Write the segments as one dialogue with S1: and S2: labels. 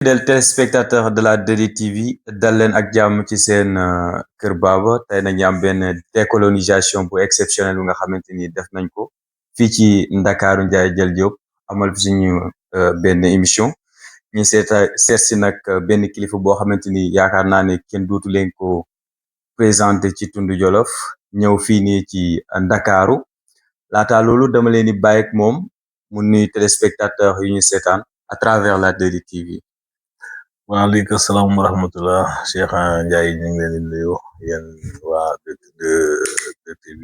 S1: Fidèles téléspectateurs de la 2D TV dal leen ak jàmm ci seen Kër Baba tey nañu am benn décolonisation bu exceptionnel bi nga xamante ni def nañ ko fii ci Ndakaaru Ndiaye Jël Diop amal fi suñu benn émission ñu seet si nag benn kilifa boo xamante ni yaakaar naa ne kenn dootu leen ko présenté ci tundu Jolof ñëw fii nii ci Ndakaaru laata loolu dama leen di bàyyi ak moom mu nuyu téléspectateurs yu ñu seetaan à travers la 2D TV.
S2: waaleykum salaam wa rahmatullah Cheikh Ndiaye ñu ngi leen di nuyu yéen waa DTV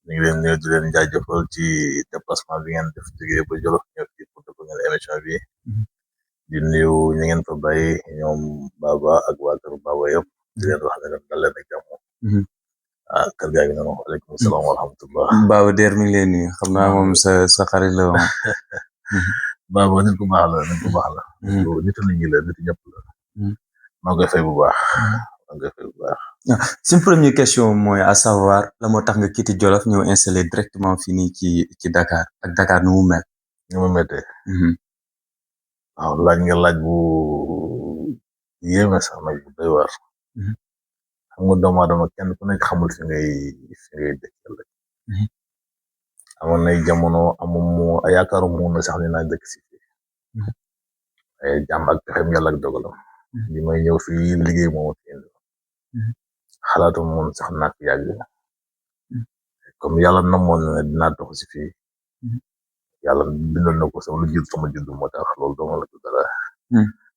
S2: ñu ngi leen nuyu di leen jaajëfal ci déplacement bi ngeen def jógee ba Jolof ñëw ci pour def ngeen émission bi di nuyu ñu ngeen fa bàyyi ñoom Baba ak waa kër Baba yëpp di leen wax ne leen dal leen ak jàmm kër gaa ngi noonu waaleykum salaam wa rahmatullah
S1: Baba Der mi ngi leen nuyu xam naa moom sa xarit la woon.
S2: Baba nit ku baax la nit ku baax la nit ñi la nit ñëpp la maa ngi koy fay bu baax
S1: suñ première question mooy à savoir la moo tax nga quitté Jolof ñëw installé directement fii nii ci Dakar ak Dakar nu mu mel.
S2: ni mu méttee waaw laaj nga laaj bu yéeme sax nag bu doy waar xam nga doomu aadama kenn ku nekk xamul fi ngay dëkkal rek amoon nay jamono amu yaakaaru mu na sax ni naa dëkk si fii ay jàmm ak pexem yàlla ak dogalam bi may ñëw fii liggéey moomu fi indi xalaatu moom sax naak yàgg comme yàlla namoon na dinaa dox si fii yàlla bindoon na ko sama lu jiitu sama judd moo tax loolu dooma la dara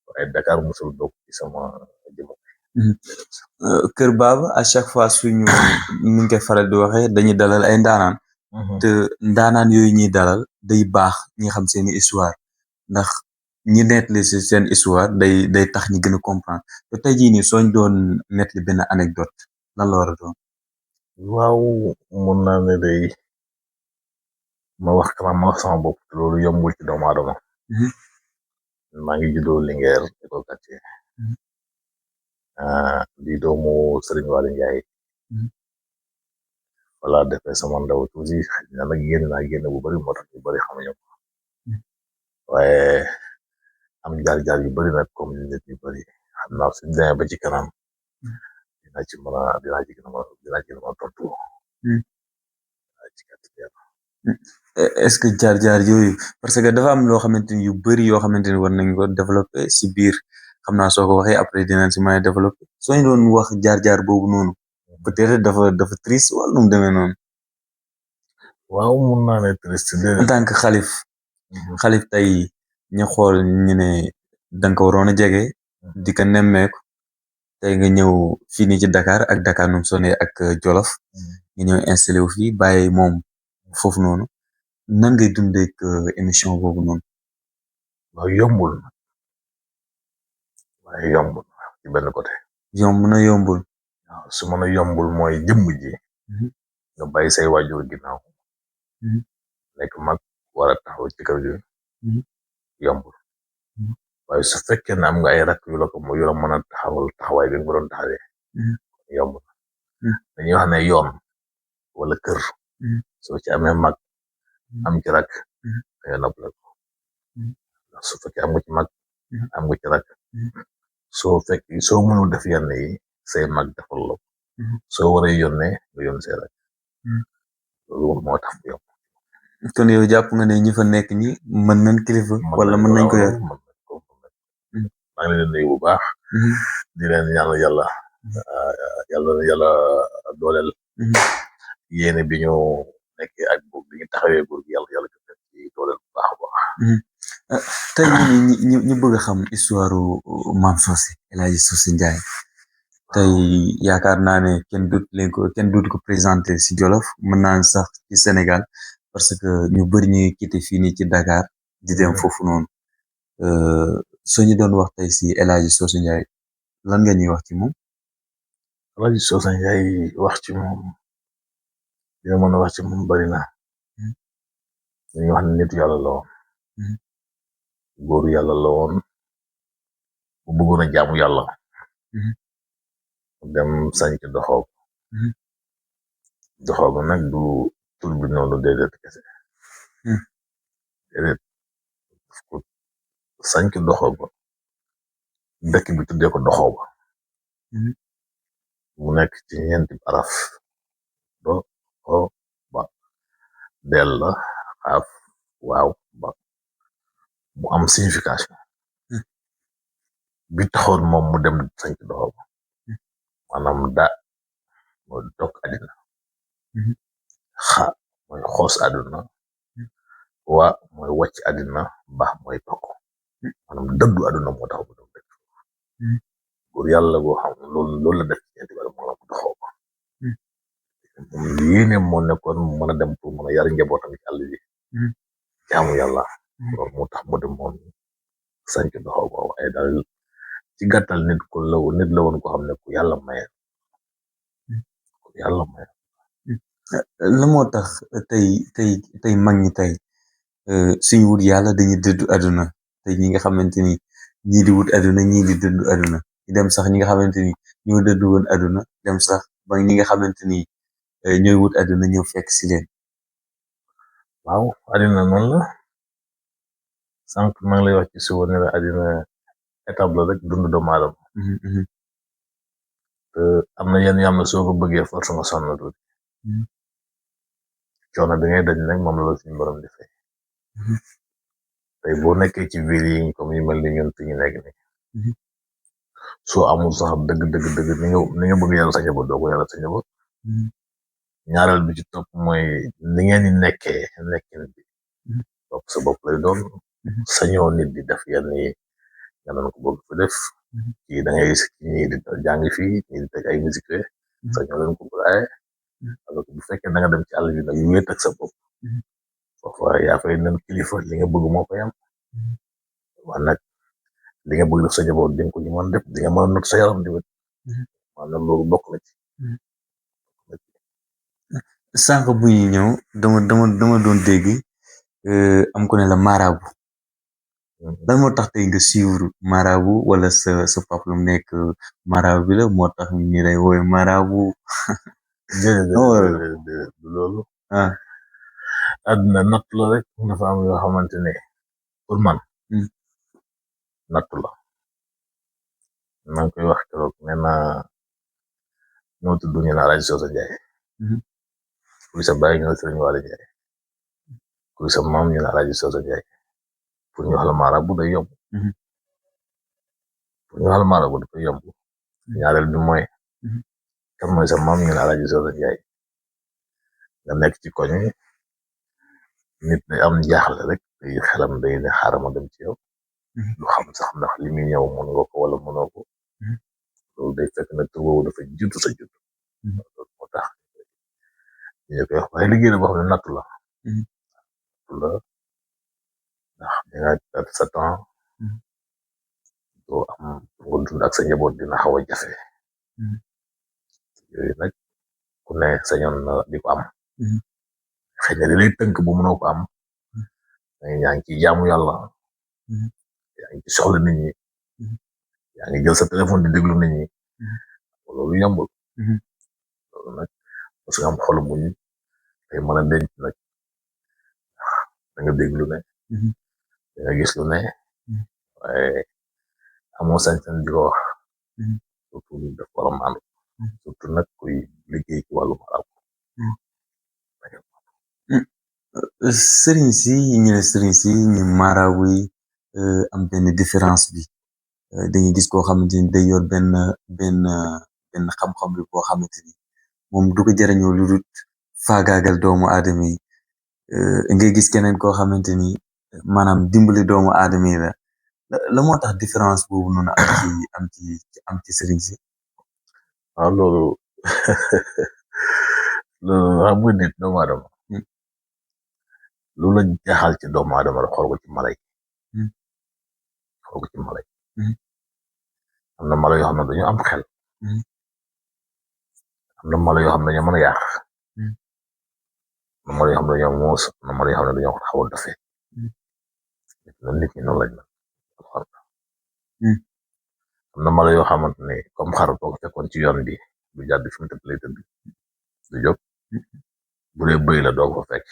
S2: waaye Dakar musul bokk ci sama jëm
S1: Kër Baba à chaque fois suñu ni nga koy faral di waxee dañuy dalal ay ndaanaan te ndaanaan yooyu ñuy dalal day baax ñi xam seeni histoire ndax ñi nettali si seen histoire day tax ñi gën a comprendre te tey jii nii sooñ doon nettali benn anecdote lan la war a doon.
S2: waaw mun naa ne day ma wax sama bopp te loolu yombul ci doomu aadama maa ngi juddoo Linguère école quartier di doomu Serigne Waly Ndiaye wala defee sama ndaw tuuti na nag génn bu bari moo tax ñu bari xamuñu ko waaye am jaar-jaar yu bari nag comme nit yu bari xam naa suñu demee ba ci kanam dinaa ci gën a tontu
S1: est-ce que jaar-jaar yooyu parce que dafa am loo xamante ni yu bari yoo xamante ni war nañ ko développer si biir xam naa soo ko waxee après dinañ si mën a développer soo ñu doon wax jaar-jaar boobu noonu peut-être dafa triste wala nu mu demee noonu.
S2: waaw mun naa ne triste
S1: en tant que xalif tey ñu xool ñu ne danga ko waroon a jege di ko nemmeeku tey nga ñëw fii nii ci Dakar ak Dakar nu mu sonné ak Jolof nga ñëw installé wu fii bàyyi moom foofu noonu nan ngay dundee ak émission boobu noonu.
S2: waaw yombul waaye yombul ci benn côté.
S1: yomb na yombul.
S2: waaw su mën a yombul mooy jëmm ji nga bàyyi say waajur ginnaaw nekk mag war a taxaw ci kër gi yombul waaye su fekkee ne am nga ay rakk yu la ko yu la mën a taxawaay bi nga doon taxawee yombul dañuy wax ne yoon wala kër soo ci amee mag am ci rakk nga noppale ko su fekkee am nga ci mag am nga ci rakk soo mënul def yenn yi say mag defal la soo waree yónnee nga yónn say rakk loolu moo tax mu yomb.
S1: kon yow jàpp nga ne ñi fa nekk ñi mën nañ kilifa wala mën nañ ko yor.
S2: maa ngi leen di nuyu bu baax di leen ñaanal yàlla dooleel yéene bi ñu nekkee ak boobu bi ñu taxawee góor gi yàlla gën leen ci dooleel bu baax a baax.
S1: tey ñu bëgg a xam histoire Mame Socé El Hadji Socé Ndiaye tey yaakaar naa ne kenn duut ko présenté si Jolof mën naa sax ci Sénégal parce que ñu bëri ñuy quitté fii nii ci Dakar di dem foofu noonu soo ñu doon wax tey si El Hadji Socé Ndiaye lan nga ñuy wax ci moom.
S2: El Hadji Socé Ndiaye wax ci moom dina mën a wax ci moom bari na dañuy wax ne nitu yàlla la woon góoru yàlla la woon bu bëggoon a jaamu yàlla dem sañc doxoog nag du tur bi noonu déedéet kese déedéet sanc Doxoba dëkk bi tuddee ko Doxoba mu nekk ci ñeenti araf Doxoba del la xaaf waaw ba mu am signification bi taxoon moom mu dem sanc Doxoba maanaam da mooy dog àddina xa mooy xoos àdduna wa mooy wàcc àddina ba mooy tokk maanaam dëddu àdduna moo tax mu dem rek góor yàlla goo xam loolu la def ci ñeenti wala moo la mu Doxoba moom yéene moo nekkoon mu mën a dem pour mën a yar njabootam ci àll bi jaamu yàlla loolu moo tax mu dem moom sanc Doxoba waaye daal ci gàttal nit la woon ko xam ne ku yàlla maye
S1: la moo tax tey mag ñi tey suñu wut yàlla dañuy dëddu àdduna tey ñi nga xamante ni ñii di wut àdduna ñii di dëddu àdduna ñu dem sax ñi nga xamante ni ñoo dëddu woon àdduna dem sax ba ñi nga xamante ni ñooy wut àdduna ñëw fekk si leen.
S2: waaw àddina noonu la sànq maa ngi lay wax ci suba ne la àddina étape la rek dund doomu aadama te am na yenn yam na soo ko bëggee force nga sonn tuuti coono bi ngay daj nag moom la suñu borom di fay tey boo nekkee ci ville yi comme yu mel ni ñun fi ñu nekk ni soo amul sax dëgg ni nga bëgg yàlla sa njaboot doo ko yàlla sa njaboot ñaareel bi ci topp mooy ni ngeen di nekkin bi bopp sa bopp lay doon sañoo nit di def yenn yi nga doon ko bëgg fa def kii da ngay gis ñii di jàngi fii ñii di teg ay musique sañoo leen ko baaye alors que bu fekkee da nga dem ci àll bi nag wéet ak sa bopp foofu yaa fay nen kilifa li nga bëgg moo fay am wax nag li nga bëgg def sa njaboot di nga ko ñu mën def di nga mën a not sa yaram di wet maanaam loolu bokk na ci
S1: sànq bu ñu ñëw dama doon dégg am ko ne la marabu lan moo tax tey nga suivre marabu wala sa papa lu nekk marabu bi la moo tax ñu lay woowe marabu
S2: déedéet du loolu àdduna nattu la rek dafa am yoo xamante ne pour man nattu la maa ngi koy wax keroog nee na ñoo tudd ñu na Alaaji Soosa Njaay kuy sa bàyyi ñu na Sëriñ Waali Njaay kuy sa maam ñu na Alaaji Soosa Njaay pour ñu wax la marabu day yomb pour ñu wax la marabu dafay yomb ñaareel bi mooy kan mooy sa maam ñu na Alaaji Soosa Njaay nga nekk ci koñ nit day am jaaxle rek day xelam day ne xaaral ma dem ci yow lu xam sax ndax li muy ñëw mën nga ko wala mënoo ko loolu day fekk ne tur boobu dafa jiitu sa judd loolu moo tax ñu koy wax waaye liggéey la boo xam ne nattu la ndax danga perte sa temps doo am nga dund ak sa njaboot dina xaw a jafe yooyu nag ku ne sañoon na di ko am xëy na di lay tënk bu mënoo ko am yaa ngi ci jaamu yàlla yaa ngi ci soxla nit ñi yaa ngi jël sa téléphone di déglu nit ñi loolu yombul loolu nag parce que am xol muñ tey mën a denc nag da nga déglu ne da nga gis lu ne waaye amoo sañ-sañ di ko wax surtout ñu def wala maanu surtout nag kuy liggéey ci wàllu marabu
S1: sëriñ si ñu ne sëriñ si ñu marabu yi am benn différence bi dañuy gis koo xamante ni day yor benn xam-xam bi boo xamante ni moom du ko jariñoo lu dul faagaagal doomu aadama yi nga gis keneen koo xamante ni maanaam dimbali doomu aadama yi la moo tax différence boobu noonu am ci sëriñ si
S2: waaw loolu xam nga nit doomu aadama lu la jaaxal ci doomu aadama rek xool ko ci mala yi am na mala yoo xam ne dañu am xel am na mala yoo xam ne dañoo mën a yàq am na mala yoo xam ne dañoo muus am na mala yoo xam ne dañoo xaw a dofe nit ñi noonu lañ mel am na mala yoo xamante ne comme xar boo ko fekkoon ci yoon bi du jàdd fi mu tëdd lay tëdd du jóg bu dee bëy la doo ko fekk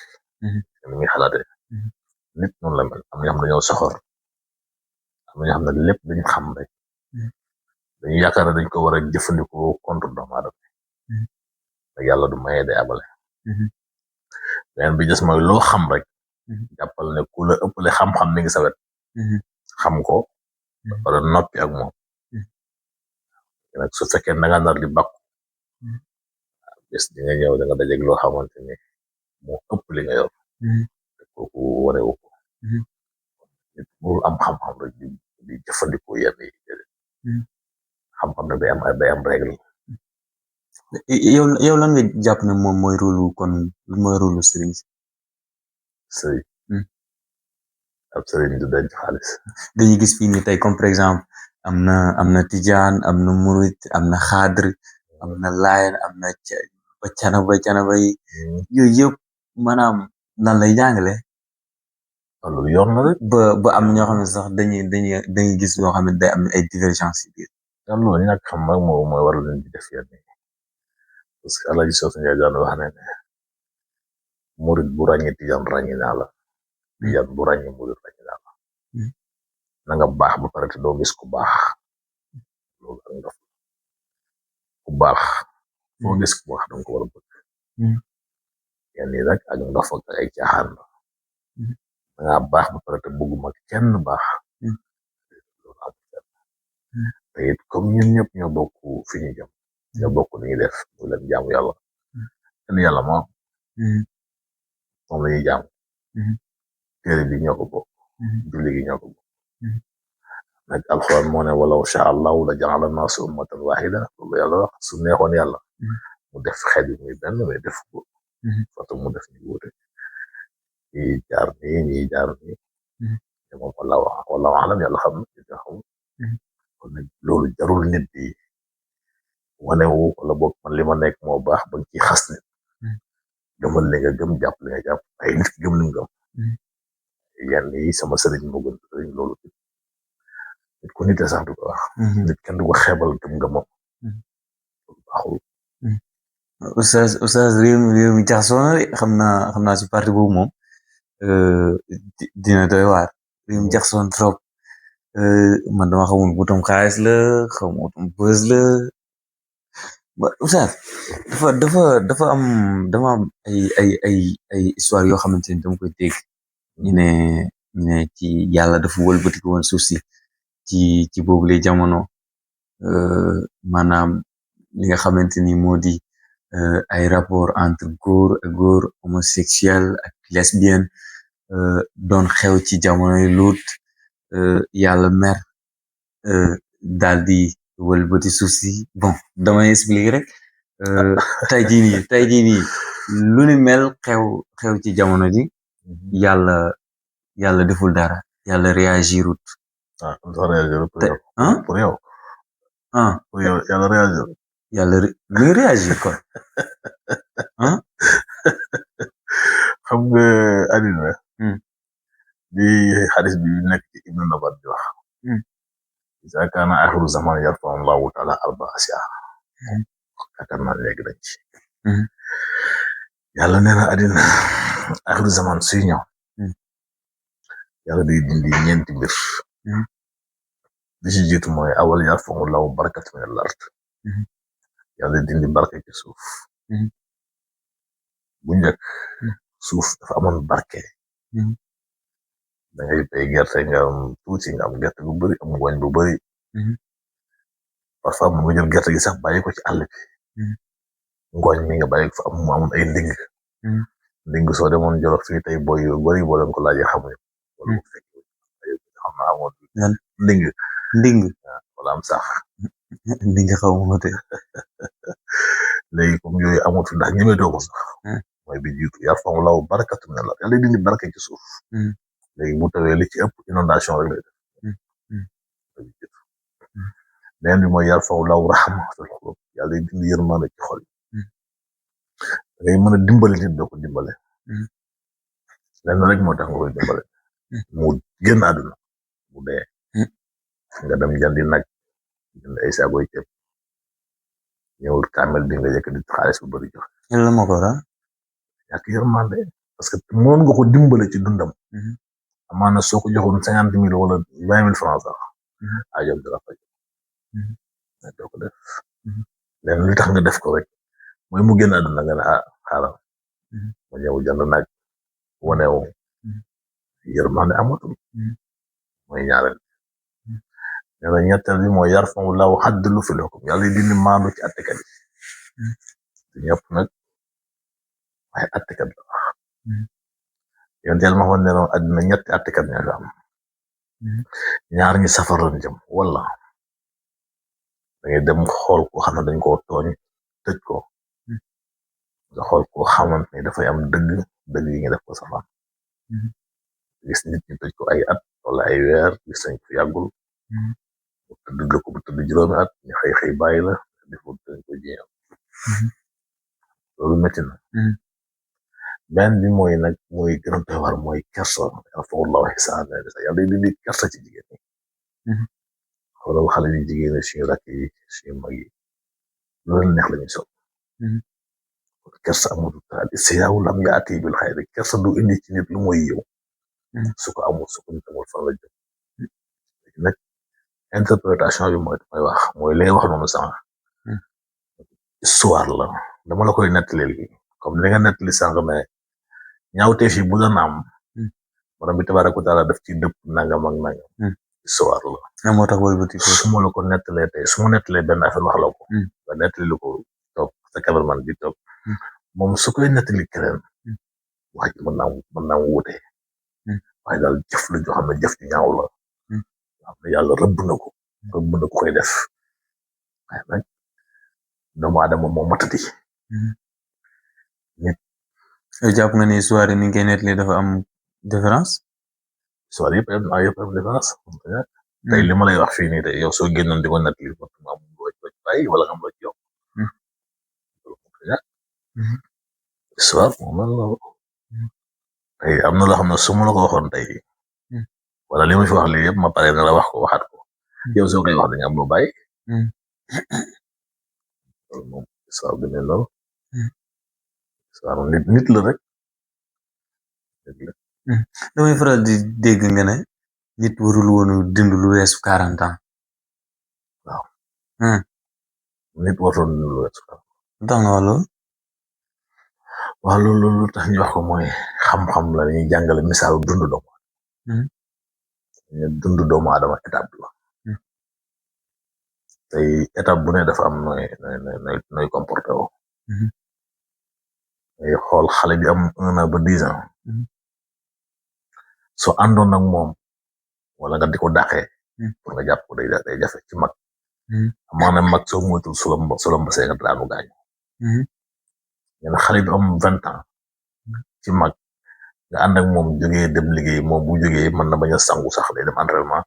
S2: ni muy xalaate nit noonu la mel am na yoo xam ne dañoo soxor am na ñoo xam ne lépp dañ xam rek dañu yaakaar ne dañ ko war a jëfandikoo contre doomu aadama te yàlla du maye day abale beneen bi des mooy loo xam rek jàppal ne ku la ëppale xam-xam mi ngi sa wet xam ko wala noppi ak moom nag su fekkee da nga nar di bàkku bés di nga ñëw da nga dajeeg loo xamante ni moo ëpp li nga yor te kooku warewu ko nit bul am xam-xam rek di jëfandikoo yenn yi xam-xam ne day am règle
S1: yow lan nga jàpp ne moom mooy rôle kon lu mooy rôle sëriñ
S2: sëriñ ab sëriñ du denc xaalis
S1: dañuy gis fii nii tey comme par exemple am na tijaan am na murit am na xaadr am na laayen am na canaba yi yooyu yëpp maanaam lan lay jàngale
S2: loolu yoon na rek
S1: ba am ñoo xam ne sax dañuy gis yoo xam ne day am ay divergence ci biir
S2: loolu ñàkk xam nag mooy waral leen di def yenn parce que Alaaji Soosu Njaay daan wax ne murit bu ràññee tijaan ràññee naa la tijaan bu ràññee murit ràññee naa la na nga baax ba pare te doo gis ku baax loolu ak ndof ku baax foo gis ku baax danga ko war a bëgg yenn yi nag ak ndof ak ay caaxaan la da nga baax ba pare te bëgguma kenn baax loolu am te it comme ñun ñëpp ñoo bokk fi ñu jëm ñoo bokk ni ñuy def mu leen jaamu yàlla kenn yàlla moom la ñuy jaamu téere bi ñoo ko bokk julli gi ñoo ko bokk nag alxuraan moo ne walaw sha allahu la ja'ala naasa ummatan wahida loolu yàlla wax su neexoon yàlla mu def xeet yi muy benn mais def ko fatu mu def ñu wuute ñi jaar nii ñi jaar nii te moom wallahu alam yàlla xam na xam kon nag loolu jarul nit bi wanewu wala boog man li ma nekk moo baax bañ ci xas nit gëmal li nga gëm jàpp li nga jàpp ay nit gëm li nga gëm yenn yi sama sëriñ moo gën sëriñ loolu nit ku nite sax du ko wax nit kenn du ko xeebal gëm nga moom loolu baaxul
S1: oustaz réew mi jaxasoo na xam naa si parti boobu moom dina doy waar réew mi jaxasoo na trop man dama xamul butum xaalis la xamul butum bës la oustaz dafa am ay histoire yoo xamante ni dama koy dégg ñu ne ci yàlla dafa wëlbati ko woon suuf si ci boobu lay jamono maanaam li nga xamante ni moo di ay rapport entre góor homosexuel ak lesbienne doon xew ci jamonoy Luut yàlla mer daal di wëlbati suuf si bon damay expliquer rek tey jii nii lu ni mel xew ci jamono ji yàlla deful dara yàlla réagirut
S2: pour yow yàlla réagir
S1: muy réagir kon
S2: xam nga àddina di xadis bi nekk ci Ibnu Nabat di wax iza kaana axiru zaman yarfa'u Allahu taala arba asiya yaakaar naa léegi dañ ci yàlla nee na àddina axiru zaman suy ñëw yàlla day dindi ñeenti mbir li ci jiitu mooy awal yarfa'u Allahu barakat min al-ard yàlla dindi barke ci suuf bu njëkk suuf dafa amoon barke da ngay bay gerte nga am tuuti nga am gerte bu bari am ngooñ bu bari parfois mu nga jël gerte gi sax bàyyi ko ci àll bi ngooñ mi nga bàyyi ko fa am amoon ay nding soo demoon Jolof fii tey boy yu bari boo leen ko laajee xamuñu wala bu fekk xam naa amoon nding wala am sax
S1: nding xaw ma te
S2: léegi comme yooyu amatu ndax ñemeetoo ko sax mooy bi jiitu yarfa'u Allahu barakata min al-ard yàlla dindi barke ci suuf léegi bu tawee li ci ëpp inondation rek lay def beneen bi mooy yarfa'u Allahu rahma fil qulub yàlla dindi yërmande ci xol yi dangay mën a dimbale nit doo ko dimbale lenn rek moo tax nga koy dimbale mu génn àdduna mu dee nga dem jëndi nag jënd ay saagoy ceeb ñëwul kaamel bi nga yëkk di xaalis bu bari joxe
S1: la ma ko
S2: ñàkk yërmande parce que mënoon nga ko dimbale ci dundam amaana soo ko joxoon 50,000 wala 20,000 francs sax aajoom dara faj mais doo ko def leen li tax nga def ko rek mooy mu génn àdduna nga ne xaaral ma ñëw jënd nag wanewu yërmande amatul mooy ñaareel nee na ñetteel bi mooy yar famu law xadd lu fi lokum yàlla dindi maandu ci attekat yi ñëpp nag waaye attekat la yonent yàlla ma xoon ne noon àddina ñetti attekat ñoo fi am ñaar ñi safar lañ jëm wala da ngay dem xool ko xam ne dañ koo tooñ tëj ko nga xool ko xamante ni dafay am dëgg yi nga def ko safaan gis nit ñi tëj ko ay at wala ay weer gis nañ ko yàggul bu tëdd ko bu tëdd juróomi at ñu xëy bàyyi la deful dañ ko jiñam loolu métti na benn bi mooy nag mooy gën a doy waar mooy kersa alfawullah xisaana yàlla day dindi kersa ci jigéen ñi xoolal xale yu jigéen ñi suñu rakk yi suñu mag yi loolu neex la ñuy sol kersa amul taali siyaawu lam yaati bil xayri kersa du indi ci nit lu mooy yow su ko amul su ko nit amul fan la jëm nag interprétation bi mooy wax mooy li nga wax noonu sànq histoire la dama la koy nettali lii comme li nga nettali sànq mais ñaawteef yi bu doon am borom bi tabaaraka wa taala daf ci dëpp nangam ak nangam histoire la
S1: moo tax wëlbati ko
S2: su ma la ko nettalee tey su ma nettalee benn affaire wax la ko nga nettali lu ko toog sa cameraman bi toog moom su koy nettali keneen wax ji mën naa wute waaye daal jëf la joo xam ne jëf ji ñaaw la xam ne yàlla rëbb na ko koy def waaye nag doomu aadama moo matati nit
S1: jàpp nga ni histoire ni ngay nettali dafa am différence
S2: histoire yëpp am différence tey li ma lay wax fii nii tey yow soo génnoon di ko nettali ma am loo ci bàyyi wala nga am loo ci yokk histoire moom la tey am na loo xam ne su ma la ko waxoon tey wala li ma fi wax lii yëpp ma pare na la wax ko waxaat ko yow soo koy wax da nga am loo bàyyi loolu moom histoire bi ne loolu histoire nit la rek
S1: damay faral di dégg nga ne nit warul woon dund lu weesu 40 ans
S2: waaw nit warul dund lu weesu 40
S1: tax nga loolu
S2: waaw loolu tax ñu wax ko mooy xam-xam la ñuy jàngale misaalu dund doomu aadama étape la tey étape bu ne dafa am nooy comporté woo ngay xool xale bi am 1 an ba 10 ans soo àndoon nag moom wala nga di ko dàqee pour nga jàpp ko day jafe ci mag amaana mag soo moytul solo mbasee nga daanu gaañu ñene xale bi am 20 ans ci mag nga ànd ak moom jógee dem liggéey moom bu jógee mën na bañ a sangu sax day dem entraînement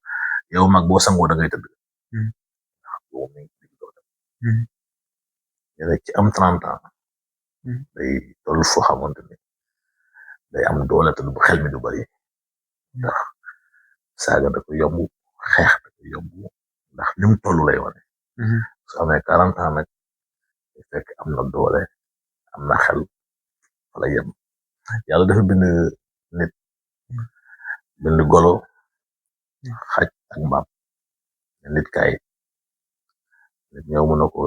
S2: yow mag boo sangoo da ngay tëdd ñene ci am 30 ans day toll foo xamante ni day am doole te bu xel mi du bari ndax saaga da ko yomb xeex da ko yomb ndax lim toll lay wane su amee 40 ans nag fekk am na doole am na xel wala yem yàlla dafa bind nit bind golo xaj ak mbaam nit kay nit ñëw mën na ko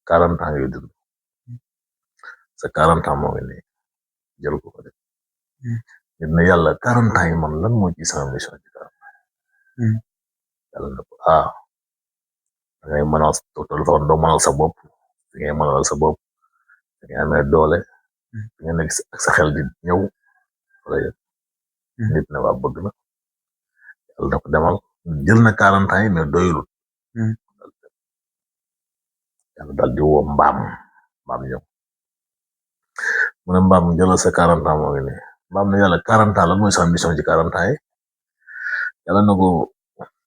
S2: 40 ans ngay dund sa 40 ans moo ngi nii jël ko def nit ne yàlla 40 ans yi man lan moo ci sama mission ci 40 ans yàlla ne ko da ngay mënal total fa doo mënal sa bopp da ngay mënal sa bopp da ngay amee doole da ngay nekk ak sa xel di ñëw wala nit ne waa bëgg na yàlla na ko demal jël na 40 ans yi mais doyul yàlla daal di woo mbaam ñëw mu ne mbaam jëlal sa 40 ans moo ngi nii mbaam ne yàlla 40 ans lan mooy sa mission ci 40 ans yi yàlla na ko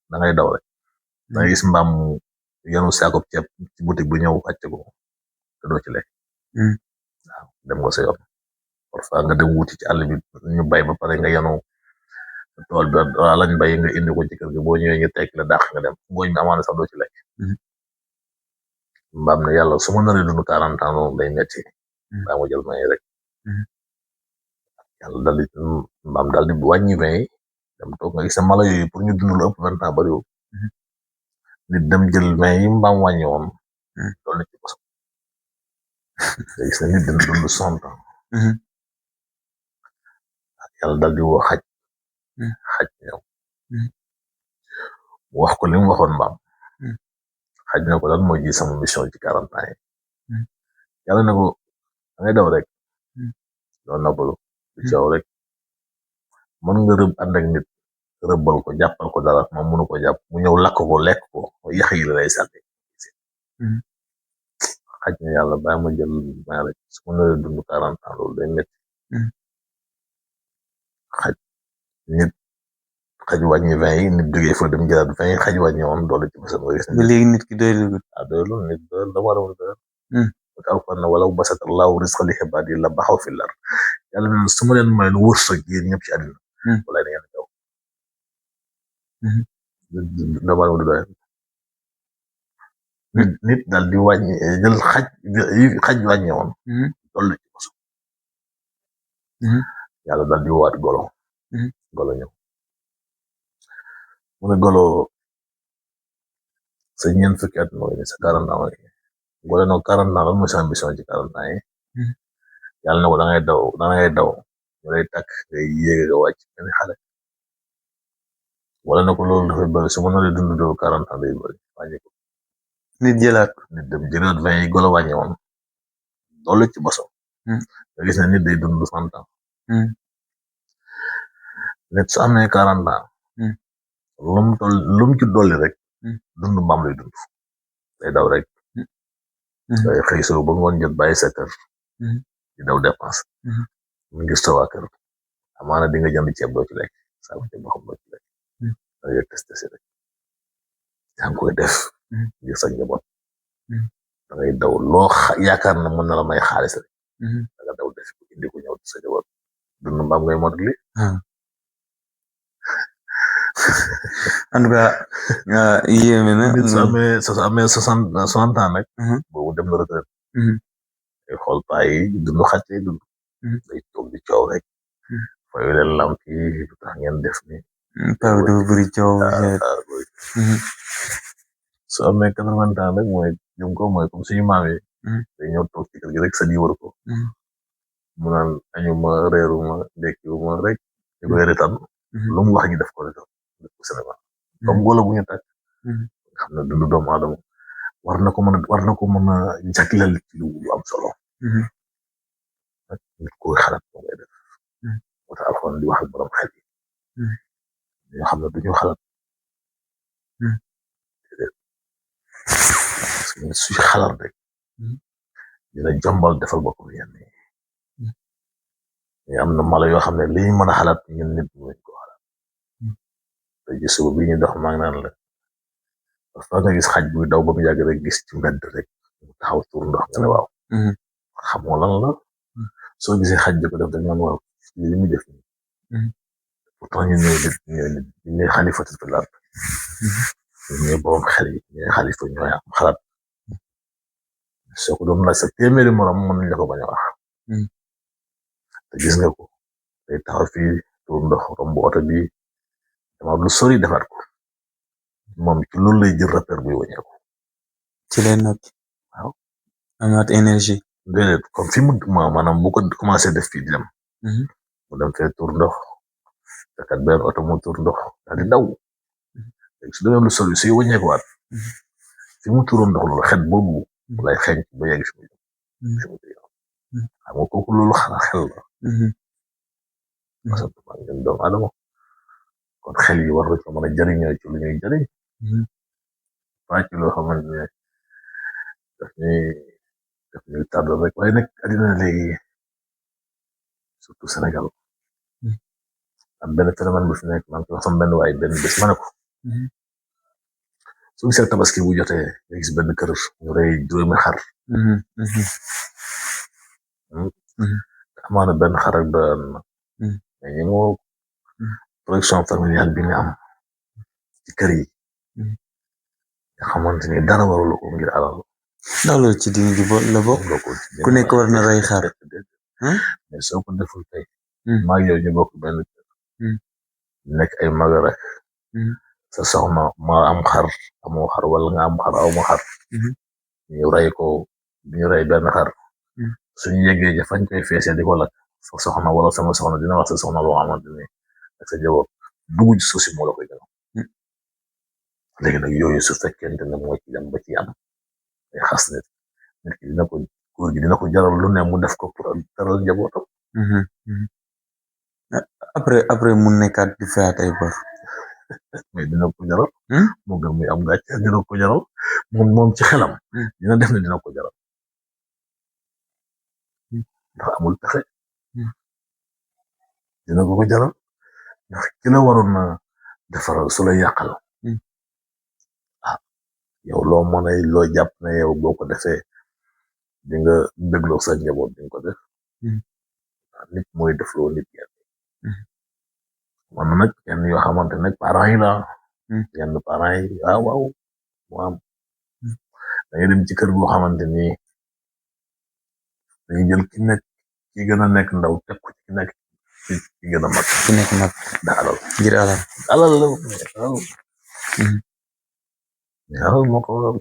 S2: da ngay daw rek da ngay gis mbaam yenu saako ceeb ci boutique bu ñëw wàcc ko te doo ci lekk waaw dem nga sa yoon parfois nga dem wuti ci àll bi ñu bay ba pare nga yenu tool bi lañ bay nga indi ko ci kër gi boo ñëwee ñu tekk la dàq nga dem ngooñ bi amaana sax doo ci lekk mbaam ne yàlla su ma naree dund 40 ans noonu day metti daa ma jël may rek yàlla mbaam daal di wàññi may dem toog nga gis mala yooyu pour ñu dund lu ëpp 20 ans bariwul nit dem jël vingt yi mbaam wàññi woon loolu ci bosam nga gis ne nit dina dund 100 ans yàlla dal di woo xaj ñëw mu wax ko li mu waxoon mbaam xaj na ko lan mooy ji sama mission ci 40 ans yi yàlla ne ko da ngay daw rek doo noppalu du coow rek mën nga rëbb ànd ak nit rëbbal ko jàppal ko dara moom mënu ko jàpp mu ñëw lakk ko lekk ko yax yi la lay sànni xaj na yàlla bàyyi ma jël may rek su ma naree dund 40 ans loolu day métti xaj nit xaj wàññi 20 yi nit jógee fa dem jëlaat 20 yi xaj wàññi woon doole ci bésam nga gis
S1: ba léegi nit ki doyul
S2: doylu nit doylu dama war a doyal alquran na walaw basata allahu risqa li ibaadi la baxaw fi lar yàlla ne su ma leen may lu wërsëg yéen ñëpp ci àddina wala da ngeen daw dama war a doyal nit daal di wàññi jël xaj wàññi woon doole ci bésam yàlla daal di waat golo ñëw mu ne golo sa ñeent fukki at mooy sa 40 ans golo no 40 ans lan mooy sa ambition ci 40 ans yi yàlla ne ko da ngay daw ñu lay takk ngay yéege nga wàcc benn xale wala ne ko loolu dafay bëri su ma naree dund doo 40 ans day bëri wàññi ko
S1: nit jëlaat
S2: nit dem jëlaat 20 yi golo wàññi woon doole ci bosam nga gis ne nit day dund 100 ans nit su amee 40 ans lu mu ci dolli rek dund mbaam lay dund day daw rek day xëy soo ba ngoon jot bàyyi sa kër di daw dépense mu ngi sa waa kër amaana di nga jënd ceeb doo ci lekk saa ceeb boo xam doo ci lekk da ngay testé si rek yaa ngi koy def ngir sa njaboot da ngay daw loo yaakaar na mën na la may xaalis rek da nga daw def ko indi ko ñëw sa njaboot dund mbaam ngay mot li
S1: en tout cas yéeme na
S2: nit su amee 60 ans rek boobu dem na retraite day xool paa yi dund xaj lay dund day toog di coow rek fayu leen lamp yi lu tax ngeen def ni
S1: taw dafa bëri coow
S2: su amee 80 ans rek mooy jëm ko mooy comme suñu maam yi day ñëw toog ci kër gi rek sa di wër ko mu naan añu ma reeru ma ndekkiwu ma rek ñu koy retaan lu mu wax ñu def ko rek def ko Sénégal comme golo bu ñu tàkk xam ne dundu doomu aadama war na ko mën a jagleel ci lu am solo nit koy xalaat moo ngay def moo tax alxuraan di wax ak borom xel yi ñoo xam ne duñu xalaat suy xalaat rek dina jombal defal boppam yenn yi am na mala yoo xam ne li ñu mën a xalaat ñun nit mënuñ ko xalaat te ci suba bi ñu dox maa ngi naan la parfois nga gis xaj buy daw ba mu yàgg rek gis ci mbedd rek mu taxaw tuur ndox nga ne waaw xamoo lan la soo gisee xaj bi ko def dañ naan waaw li muy def nii pourtant ñu ñooy xalifatu fil ard ñooy borom xel yi ñooy xalifa ñooy am xalaat soo ko doon laaj sa téeméeri morom mën nañ la ko bañ a wax te gis nga ko day taxaw fii tuur ndox romb oto bi dama lu sori defaat ko moom ci loolu lay jël repère buy wàññeeku
S1: ci lay noppi
S2: waaw
S1: amaat énergie
S2: déedéet comme fi mu maanaam bu ko commencé def fii di dem mu dem fee tuur ndox fekkat benn oto mu tuur ndox daal di daw léegi su demee lu sori suy wàññeekuwaat fi mu tuuroon ndox loolu xet boobu lay xeeñ ba yegg fi mu jëm xam nga kooku loolu xalaat xel la parce que maa ngi doomu aadama kon xel yi war nañ ko mën a jëriñoo ci lu ñuy jëriñ pas ci loo xamante ne daf ñuy tàdd rek waaye nag àddina léegi surtout Sénégal am benn phénomène bu fi nekk maa ngi koy wax sama benn waay benn bés ma ne ko su gisee tabaski bu jotee nga gis benn kër ñu rey juróomi xar amaana benn xar ak doyoon na mais ñu moo production familiale bi nga am ci kër yi nga xamante ni dara warul ko ngir alal
S1: loolu ci diine ji la bokk ku nekk war na rey xar
S2: mais soo ko deful tey maa ngi yow ñu bokk benn kër nekk ay mag rek sa soxna ma am xar amoo xar wala nga am xar aw ma xar ñu rey ko ñu rey benn xar suñu yeggee ja fañ koy feesee di ko lakk sa soxna wala sama soxna dina wax sa soxna loo xamante ni ak sa jaboot dugg ci suuf si moo la koy gënal léegi nag yooyu su fekkente ne moo ci dem ba ci am ay xas nit ki dina ko góor gi dina ko jaral lu ne mu def ko pour jaral njabootam
S1: après mu nekkaat di fayaat ay bor
S2: mais dina ko jaral moo gën muy am gàcce dina ko jaral moom ci xelam dina def ne dina ko jaral ndax amul pexe dina ko jaral ndax ki la waroon na defaral su la yàqal ah yow loo mën a loo jàpp ne yow boo ko defee di nga dégloo sa njaboot di nga ko def nit mooy defloo nit yenn man nag yenn yoo xamante ne parents yi la yenn parents yi waaw mu am da ngay dem ci kër goo xamante ni dañuy jël ki gën a nekk ndaw teg ko ci nekk ki gën a mag
S1: ki nekk mag
S2: da alal
S1: ngir alal
S2: la waaw alal moo ko waral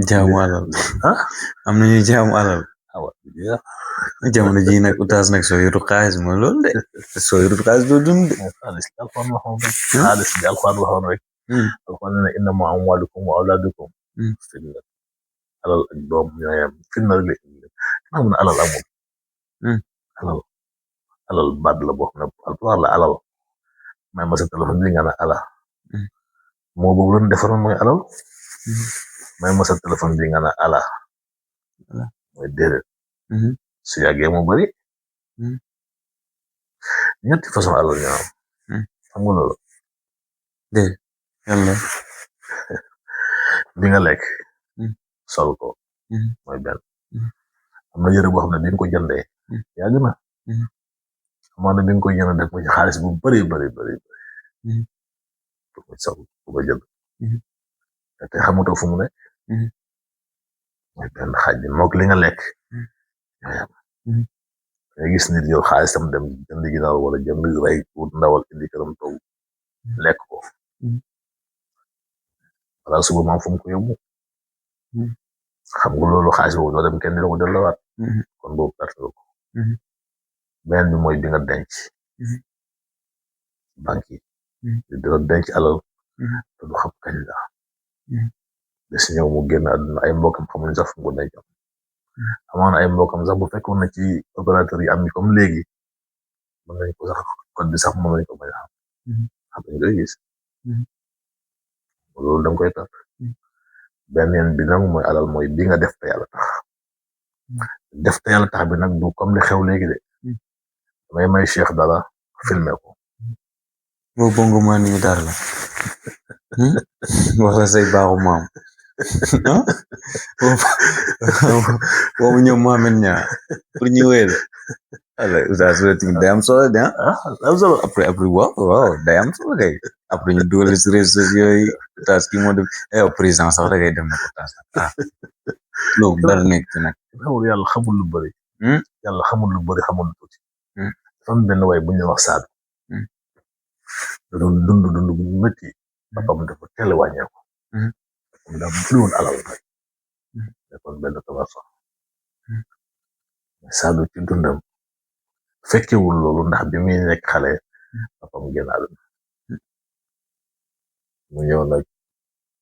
S1: jaamu alal am nañu jaamu alal jamono ji nag utaas nag soo yoru xaalis mooy loolu de soo yoru xaalis doo dund
S2: xaalis bi alxuraan waxoon rek xaalis bi alxuraan waxoon rek alxuraan ne innama amwalukum wa awlaadukum fitna alal ak doom ñooyam fitna rek la xam ne alal amul alal baat la boo xam ne alxuraan la alal may ma sa téléphone bi nga ne ala moo boobu loon defaroon mooy alal may ma sa téléphone bi nga ne ala mooy déedéet su yàggee mu bari ñetti façon alal ñoo am xam nga loolu
S1: déedéet yàlla
S2: bi nga lekk sol ko mooy benn am na yëre boo xam ne bi nga ko jëndee yàgg na amaana bi nga ko jënd def ko ci xaalis bu bari sol bu ko jënd te xamutoo fu mu ne mooy benn xaaj bi moog li nga lekk ñooyam nga gis nit yow xaalisam dem jënd ginaar wala jënd rey wut ndawal indi këram toog lekk ko wala suba maam fu mu ko yóbbu xam nga loolu xaalis boobu doo dem kenn dina ko delloowaat kon boobu perte nga ko beneen bi mooy bi nga denc banque yi dina denc alal te du xam kañ la bés ñëw mu génn àdduna ay mbokkam xamuñ sax fu mu ko denc amaana ay mbokkam sax bu fekkoon na ci opérateur yi am ni comme léegi mën nañ ko sax code bi sax mën nañ ko bañ a xam dañ koy gis loolu danga koy perte beneen bi nag mooy alal mooy bi nga def te yàlla tax def te yàlla tax bi nag du comme li xew léegi de damay may Cheikh dara filmé ko
S1: boo bongo maa ni dara la wala say baaxu maam boobu ñoom Mohamed ñaa pour ñu wéy la ala oustaz tamit day am solo de am solo après waaw day am solo kay après ñu dugal si réseaux sociaux yi oustaz kii moo def président sax da ngay dem na ko oustaz loolu dara nekk ci nag
S2: xamul yàlla xamul lu bëri yàlla xamul lu bëri xamul lu tuuti dafa am benn waay bu ñuy wax Saadu da doon dund bu métti papam dafa teel a wàññeeku moom daa bëri woon alal nag nekkoon benn commerçant Saadu ci dundam fekkewul loolu ndax bi muy nekk xale papam génn àdduna mu ñëw nag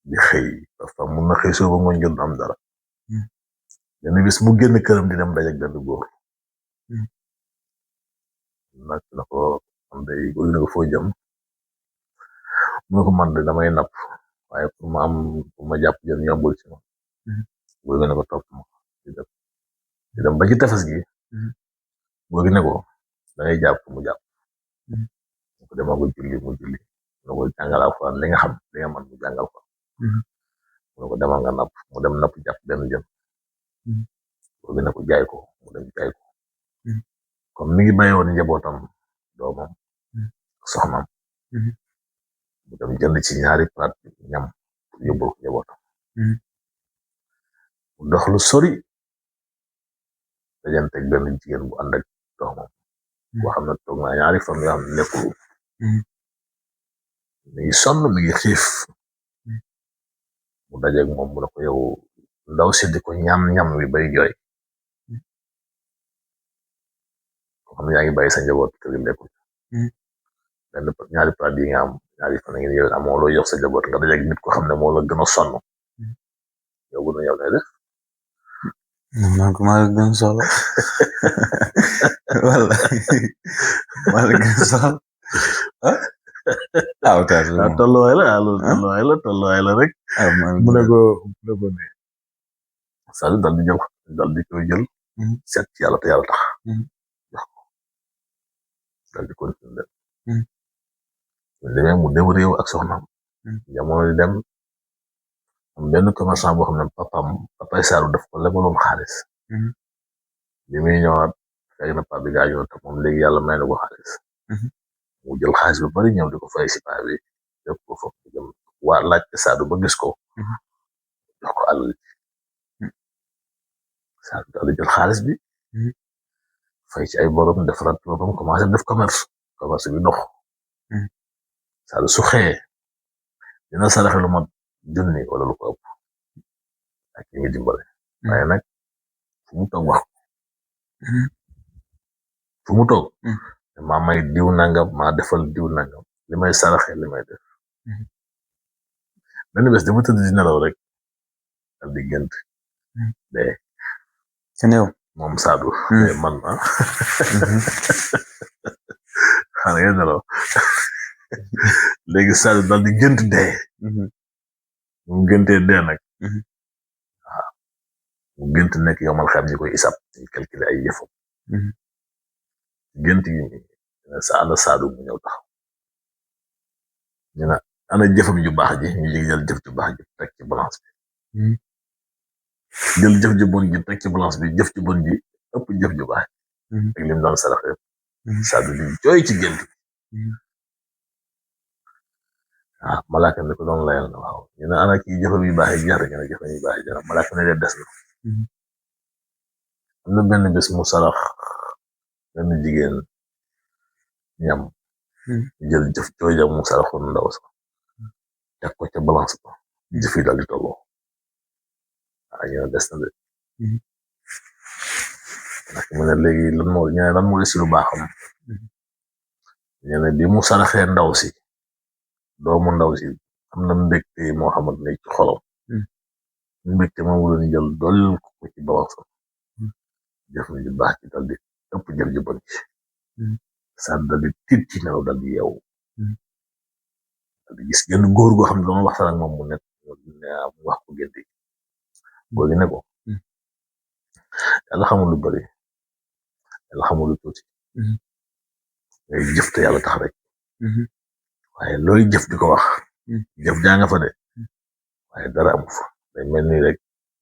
S2: di xëy papa mun na xëy soo ba ngoon jot am dara benn bis mu génn këram di dem dajak benn góor nag na ko man day góor na ko foo jëm mu ne ko man de damay napp waaye pour ma am pour ma jàpp jën yombul ci ma góor gi ne ko topp ma di dem ba ci tefes gi góor gi ne ko dangay jàpp mu jàpp mu ko dema ko julli mu julli mu ne ko jàngal Alxuraan li nga xam li nga man mu jàngal ko mu ne ko demal nga napp mu dem napp jàpp benn jën góor gi ne ko jaay ko mu dem jaay ko comme mi ngi bàyyi woon njabootam doomam soxnaam mu dem jënd ci ñaari plat ñam pour yóbbul ko njabootam mu dox lu sori dajanteeg benn jigéen bu ànd ak doomam boo xam ne toog na ñaari fan yoo xam ne nekkul mi ngi sonn mi ngi xiif mu dajeeg moom mu ne ko yow ndaw si di ko ñam wi bay jooy ko xam ne yaa ngi bàyyi sa njaboot kër gi lekkul benn ñaari plat yi nga am ñaari fan ngeen yow amoo loo jox sa njaboot nga dajeeg nit ko xam ne moo la gën a sonn yow bu nu yow lay def
S1: man ko maa la gën soxla wala maa la gën soxla Oustaz
S2: tolluwaay la loolu tolluwaay la rek mu ne ko ne Sadio dal di koy jël seet ci yàlla te yàlla tax jox ko dal di continuer demee mu dem réew ak soxnaam jamono di dem am benn commerçant boo xam ne papay Saaru daf ko lebaloon xaalis bi muy ñëwaat fekk na papa bi gaañoo te moom léegi yàlla may na ko xaalis mu jël xaalis bu bari ñëw di ko fay si paa bi def ko foofu jëm waa laaj Saadu ba gis ko jox ko alal Saadu daal di jël xaalis bi fay ci ay borom defaraat borom commencé def commerce bi dox Saadu su xëyee dina saraxe lu mat junni wala lu ko ëpp ak ñi dimbale waaye nag fu mu toog wax fu mu toog maa may diw nangam maa defal diw nangam li may saraxe li may def benn bés dama tëdd di nelaw rek dal di gént de
S1: kenew
S2: moom Saadu man xana ngeen nelaw léegi Saadu dal di gént dee mu géntee dee nag waaw mu gént nekk yow mal xam ñi koy isab ñu calculer ay yëfam gént yi ana Saadu mu ñëw taxaw ñu ne ana jëfam ju baax ji ñu jël jëf ju baax ji teg ci balance bi jël jëf ju bon ji teg ci balance bi jëf ju bon ji ëpp jëf ju baax ak lim doon sarax yëpp Saadu di jooy ci gént malaaka mi ko doon layal na waaw ñu ne ana kii jëfam yu baax yi jar ñu ne jëfam yu baax yi jar malaaka ne leen des na am na benn bés mu sarax benn jigéen ñam jël jëf jooja mu saraxoon ndaw sax teg ko ca balance ba jëf yi daal di tolloo ñu ne des na de ndax mu ne léegi lan moo si lu baaxam ñu ne bi mu saraxee ndaw si doomu ndaw si am na mbégte moo xamante ne ci xolam mbégte moom la ñu jël dolli ko ci balance jëf ju baax ci dal di ëpp jëf ju bon ci Saadu dal di tiit ci nelaw dal di yeewu dal di gis genn góor goo xam ne doon waxtaan ak moom mu nekk mu wax ko gént gi góor gi ne ko yàlla xamul lu bari yàlla xamul lu tuuti ngay jëf te yàlla tax rek waaye looy jëf di ko wax jëf jaa nga fa de waaye dara amu fa day mel ni rek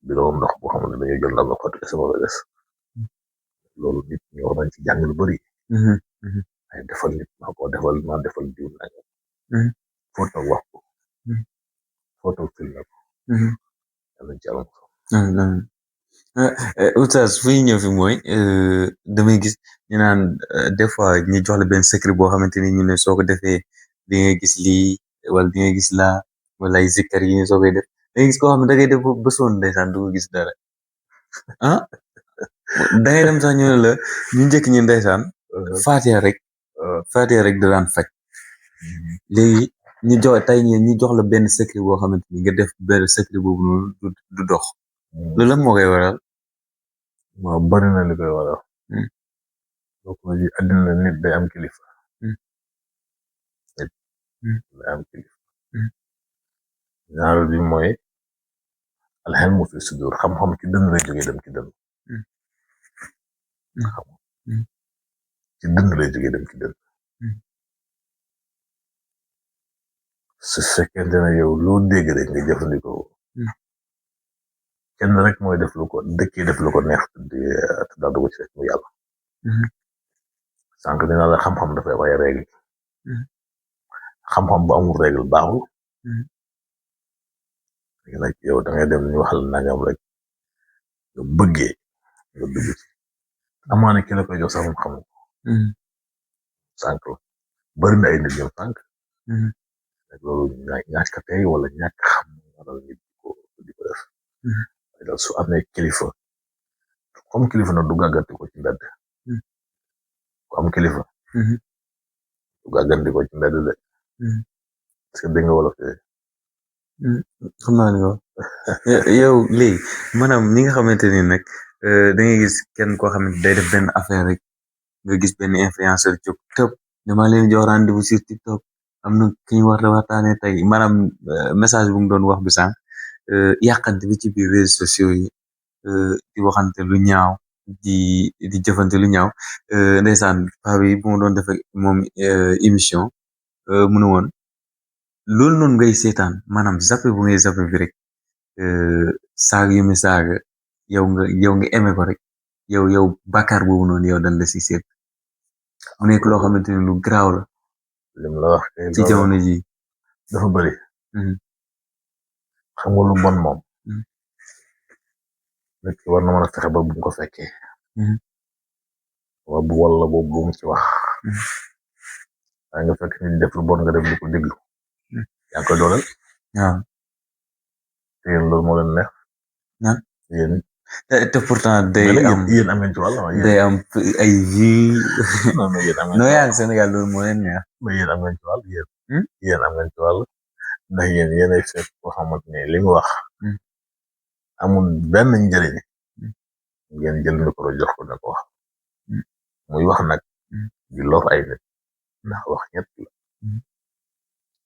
S2: bidon ndox boo xam ne dañuy jël ndam la xotti sama ba des loolu nit ñi war nañ ci jàng lu bari waaye defal nit maa defal diw nangam foo toog wax ko foo toog filmé ko yàlla ci yàlla
S1: Oustaz fu ñu ñëw fi mooy damay gis ñu naan des fois ñu jox la benn secret boo xamante ni ñu ne soo ko defee di nga gis lii wala di nga gis laa wala ay zikkar yi soo koy def da nga gis koo xam ne da ngay def ba sonn ndeysaan du ko gis dara da ngay dem sax ñu ne la ñu njëkk ñi ndeysaan Fatiha rek da daan faj léegi ñu jox la benn secret boo xamante ni nga def benn secret boobu noonu du dox loolu lan moo koy waral
S2: waaw bari na li koy waral donc àddina nit day am kilifa nit day am kilifa ñaareel bi mooy alxelmu fi sudur xam-xam ci dënn lay jógee dem ci dënn ci dënn lay jógee dem ci dënn su fekkente ne yow loo dégg rek nga jëfandikoo kenn rek mooy def lu ko neex te daal du ko ci rek mu yàlla sànq dina la xam-xam dafay am ay règle xam-xam bu amul règle baaxul léegi nag yow da ngay dem ñu waxal nangam rek nga bëggee nga dugg ci amaana ki la koy jox sax mu xamul sànq la bari na ay nit ñoom sànq loolu ñàkk a tey wala ñàkk xam waral nit di ko def daal su amee kilifa comme kilifa nag du gàgganti ko ci mbedd ku am kilifa du gàgganti ko ci mbedd de parce que dégg nga wolof
S1: xam naa ne yow léegi maanaam ñi nga xamante ni nag da ngay gis kenn koo xamante day def benn affaire rek nga gis benn influenceur jóg tëb dama leen jox rendez-vous sur TikTok am na ki ñu war a waxtaanee tey maanaam message bu mu doon wax bi sànq yàqante bi ci biir réseaux sociaux yi di waxante lu ñaaw di jëfante lu ñaaw ndeysaan paa bi bu ma doon def moom émission mu ne woon loolu noonu ngay seetaan maanaam zappe bu ngay zappe bi rek saaga yu muy saaga yow nga aimé ko rek yow bàkkaar boobu noonu yow dañ la si seet mu nekk loo xamante ni lu garaaw la
S2: lim la wax
S1: ci jamono ji
S2: dafa bëri xam nga lu bon moom nit ki war na mën a fexe ba bu mu ko fekkee wala boobu bu mu ci wax waaye nga fekk nit def lu bon nga dem di ko déglu yaa ngi koy dooleel
S1: waaw
S2: te yéen loolu moo leen neex yéen
S1: te pourtant day am
S2: yéen am ngeen ci wàll
S1: day am ay vues
S2: non mais yéen am ngeen
S1: non yaa ngi Sénégal loolu moo leen neex
S2: mais yéen am ngeen ci wàll yéen am ngeen ci wàll ndax yéen ay fekk koo xamante ne li mu wax amul benn njëriñ ngeen jël micro jox ko ne ko wax muy wax nag di lor ay nit ndax wax ñett la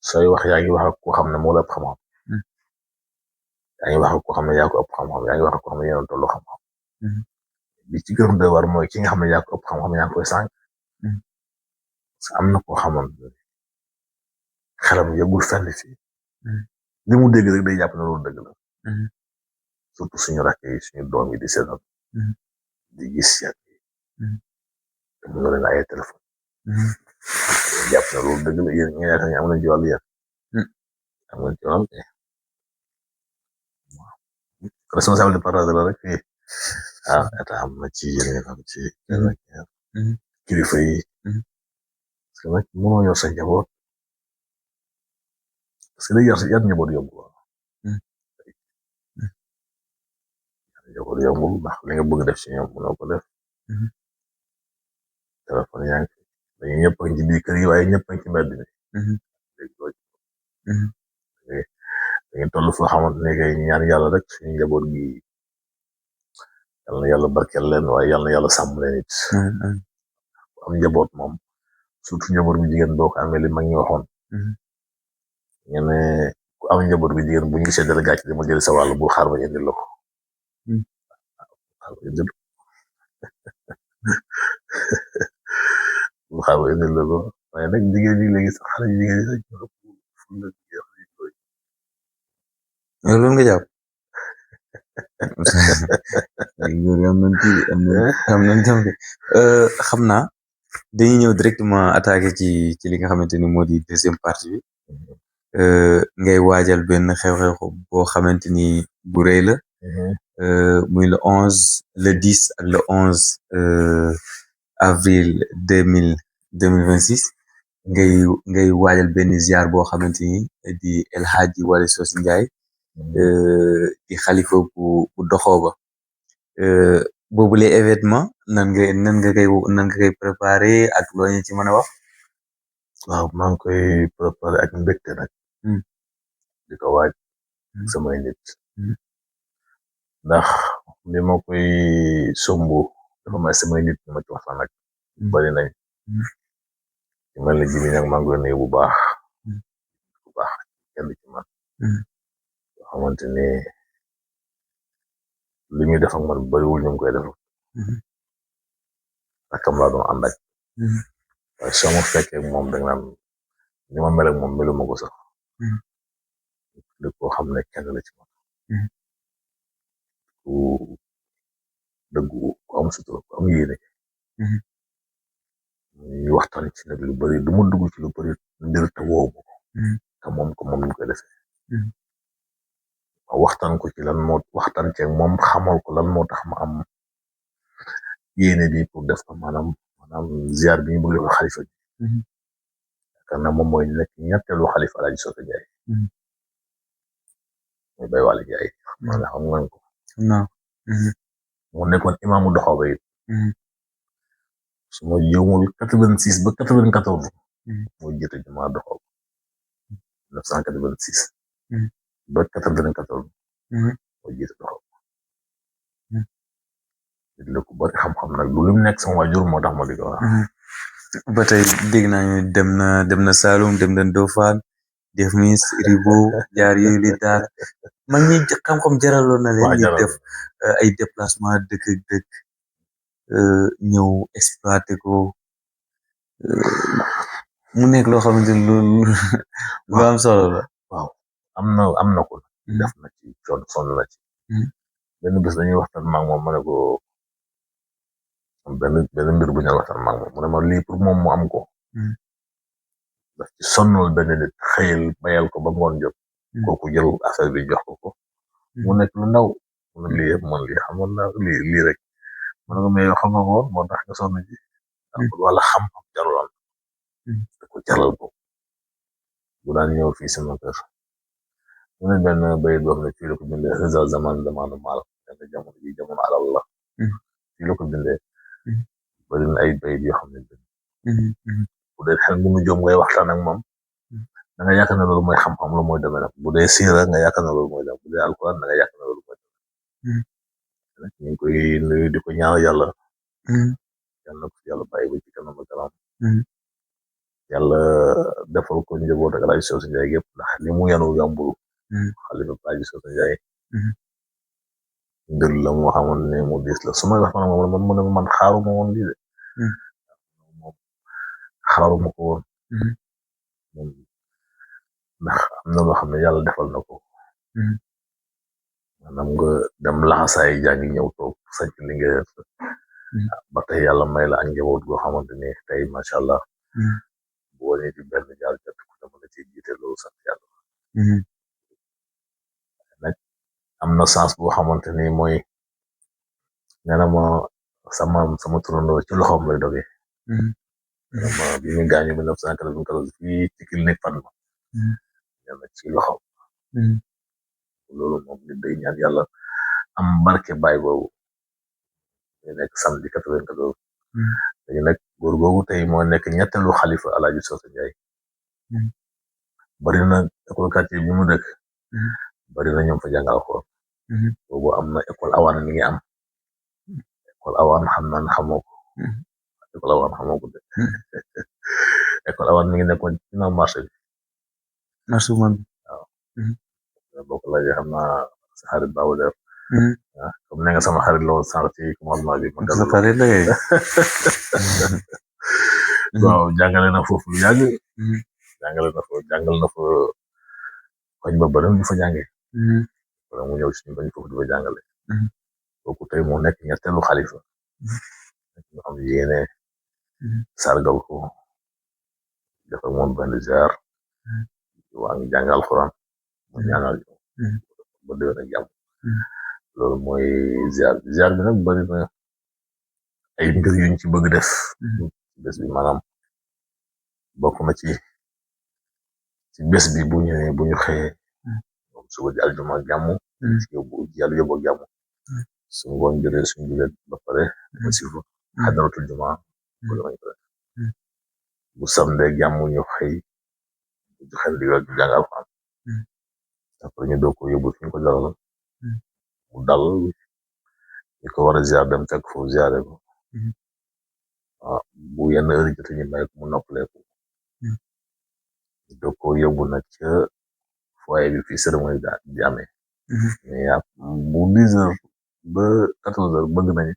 S2: sooy wax yaa ngi wax ak koo xam ne moo la ëpp xam-xam yaa ngi wax ak koo xam ne yaa ko ëpp xam-xam yaa ngi wax ak koo xam ne yéen a tolloo xam-xam bi ci gën doy war mooy ki nga xam ne yaa ko ëpp xam-xam yaa ngi koy sànq parce que am na koo xamante ne xelam yëgul fenn fii li mu dégg rek day jàpp ne loolu dëgg la surtout suñu rakk yi suñu doom yi di seetal di gis yàgg yi te mu leen ay téléphone jàpp ne loolu dëgg la yéen ñi yaakaar ne am nañ ci wàllu yéen am nañ ci wàllu responsable de partage la rek fii état am na ci yéen am ci kilifa yi parce que nag mënoo yor sa njaboot parce que day yar njaboot yombul njaboot yombul ndax li nga bëgg def ci ñoom mënoo ko def téléphone yaa ngi dañu ñëpp a ngi ci biir kër yi waaye ñëpp a ngi ci mbedd mi dañu toll foo xamante ne kay ñaan yàlla rek suñu njaboot gi yal na yàlla barkeel leen waaye yal na yàlla sàmm leen it am njaboot moom surtout njaboot bu jigéen boo ko amee li mag ñi waxoon ñu ne ku am njaboot bu jigéen bu ñu gisee dara gàcc dama jël sa wàll bu xaar ba indil la ko bu xaar ba indil la ko waaye nag jigéen ñi léegi sax xale jigéen ñi rek
S1: loolu nga jàpp am nañ xam naa dañuy ñëw directement attaqué ci li nga xamante ni moo di deuxième partie bi ngay waajal benn xew-xew boo xamante ni bu rëy la muy le 10 ak le 11 avril 2026 ngay waajal benn ziar boo xamante ni di El Hadji Wally Seck Ndiaye di xalifa bu Doxooba boobu les événements nan nga koy préparé ak loo ñu ci mën a wax
S2: waaw maa ngi koy préparé ak mbégte nag di ko waaj samay nit ndax li ma koy sombu dafa may samay nit ñu ma ci waxtaan ak bari nañ ci mel ni jibi nag maa ngi koy nuyu bu baax kenn ci man yoo xamante ni li muy def ak man bariwul ñu ngi koy def akam laa doon ànd ak waaye soo ma fekkee moom da nga naan ni ma mel ak moom melu ma ko sax li koo xam ne kenn la ci man ku dëggu ku am sutura ku am yéene ñu waxtaan ci nag lu bari du ma dugg ci lu bari mbir te woowu ma ko moom ñu koy defee waxtaan ko ci lan moo waxtaan ceeg moom xamal ko lan moo tax ma am yéene bi pour def ko maanaam ziar bi ñu bëgg defal xalifa bi kan na moom mooy nekk ñetteelu xalifa Alaaji Socé Ndiaye muy Baye Waly Ndiaye maa ne xam nga ko mu nekkoon imaamu doxaw ba it su ma yëmul 86 ba 94 mooy jiite jumaa doxaw 1986 ba 94 mooy jiite doxaw nit la ku bari xam-xam nag lu lim nekk sama waajur moo tax ma di ko wax
S1: ba tey dégg naa ñu dem na Saloum dem na Ndofane def Miss Ribo jaar yooyu li daal mag ñi xam-xam jaraloon na leen ñu def ay déplacement dëkk ak dëkk ñëw exploité ko mu nekk loo xamante ni lu am solo la
S2: waaw am na ko def na ci sonn na ci benn bés dañuy waxtaan maag moom ma ne ko benn mbir bu ñu waxtaan maag moom mu ne ma lii pour moom mu am ko daf ci sonnal benn nit xëyal bayal ko ba ngoon jot kooku jël affaire bi jox ko mu nekk lu ndaw mu ne lii yëpp man lii xamoon naa lii rek man nga mais yow xam nga ko woon moo tax nga sonn ji wala xam-xam jaraloon da ko jaral ko bu daan ñëw fii sama kër mu ne benn bayit boo xam ne fii la ko bindee reza zaman zamanu maal benn jamono ji jamono alal la fii la ko bindee bari na ay bayit yoo xam ne bu dee xel mu nu joom ngay waxtaan ak moom da nga yaakaar ne loolu mooy xam-xam lu mooy demee nag bu dee siira nga yaakaar ne loolu mooy dem bu dee alquran da nga yaakaar ne loolu mooy demee ñu ngi koy nuyu di ko ñaaw yàlla yàlla ko yàlla bàyyi ba ci kanam ak kanam yàlla defal ko njaboot ak Alaaji Socé Ndiaye yëpp ndax li mu yanu yombul xalifa Alaaji Socé Ndiaye mbir la moo xamoon ne mu diis la su ma wax man xaaruma woon lii de moom xaaruma ko woon ndax am na loo xam ne yàlla defal na ko maanaam nga dem laxasaay jàngi ñëw toog sanc li nga ba tey yàlla may la ak njaboot goo xamante ne tey macha allah bu wane di benn jaar jot ku ne mën a ci jiite loolu sant yàlla nag am na sens boo xamante ni mooy nee na ma sama turandoo ci loxoom lay dogee ma bi ñu gaañu 1994 fii ci clinique fan ma nee na ci loxoom loolu moom nit day ñaan yàlla am barke baay boobu ñu nekk samedi 94 léegi nag góor googu tey moo nekk ñetteelu xalifa Alaaji Socé Ndiaye bari na école quartier bi mu dëkk bari na ñoom fa jàngal ko boobu am na école awaan mi ngi am école awaan xam naan xamoo ko école awaan xamoo ko de école awaan mi ngi nekkoon ci na marché bi
S1: man
S2: waaw boo ko laajee xam naa sa xarit baabu def comme ne nga sama xarit la woon sànq ci commandement bi
S1: sa xarit la kay
S2: waaw jàngale na foofu lu yàgg jàngal na fa koñ ba bari du fa jànge wala mu ñëw suñu bañ foofu du fa jàngale kooku tey moo nekk ñetteelu xalifa ñu am yéene sargal ko dafa moom benn ziar waa ngi jàngal Alxuraan mu ñaanal ba déwén ak jàmm loolu mooy ziar bi nag bari na ay mbir yuñ ci bëgg def bés bi maanaam bokk na ci bés bi bu ñëwee bu ñu xëyee moom suba di aljuma jàmm yàlla yóbbu jàmm su ngoon jëlee suñu julee ba pare masifa xadaratul juma bu samedi jàmm ñu xëy bu joxe ndigal ñu jàng Alxuraan après ñu doog ko yóbbu fi ñu ko dalal mu dal ñu ko war a ziar dem fekk foofu ziare ko bu yenn heure yi jotee ñu may ko mu noppaleeku ñu doog ko yóbbu nag ca foyer bi fii cérémonie di amee mais bu 10 heures ba 14 heures bëgg nañ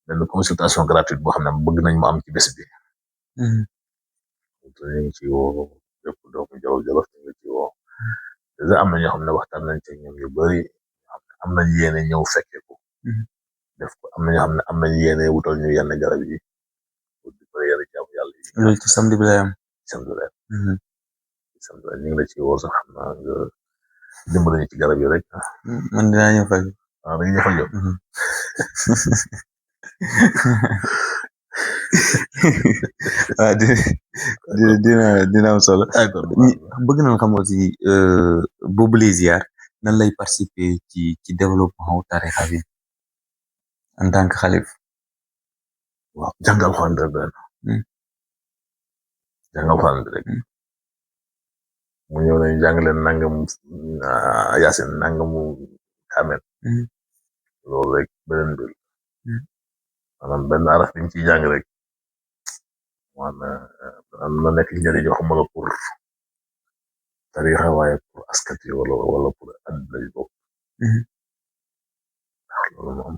S2: benn consultation gratuite boo xam ne bëgg nañ mu am ci bés bi ñu ngi ci woo bépp doomu Jolof ñu ngi ci woo déjà am na ñoo xam ne waxtaan nañ ci ñoom yu bari am nañ yéene ñëw fekke ko def ko am na ñoo xam ne am nañ yéene wutal ñu yenn garab yi pour di bëri yàlla jàmm yàlla yi
S1: loolu ci samedi bi lay am
S2: samedi ñu ngi la ci woo sax xam naa nga dimbali ñu ci garab yi rek
S1: man dinaa ñëw faj
S2: dañuy ñëw faj
S1: waaw dina am solo. bëgg nañ xam aussi boobu les ziar nan lay participer ci développement wu tarixa bi en tant que xalif.
S2: waaw jàngal xaan rek jàngal xaan rek mu ñëw nañu jàngaleen nangam yaasin nangamu kaamel loolu rek beneen mbir maanaam benn araf biñ ciy jàng rek maanaam na nekk njëriñ yoo xam la pour tarixa waaye pour askan wi wala pour àdduna bi bokk loolu moom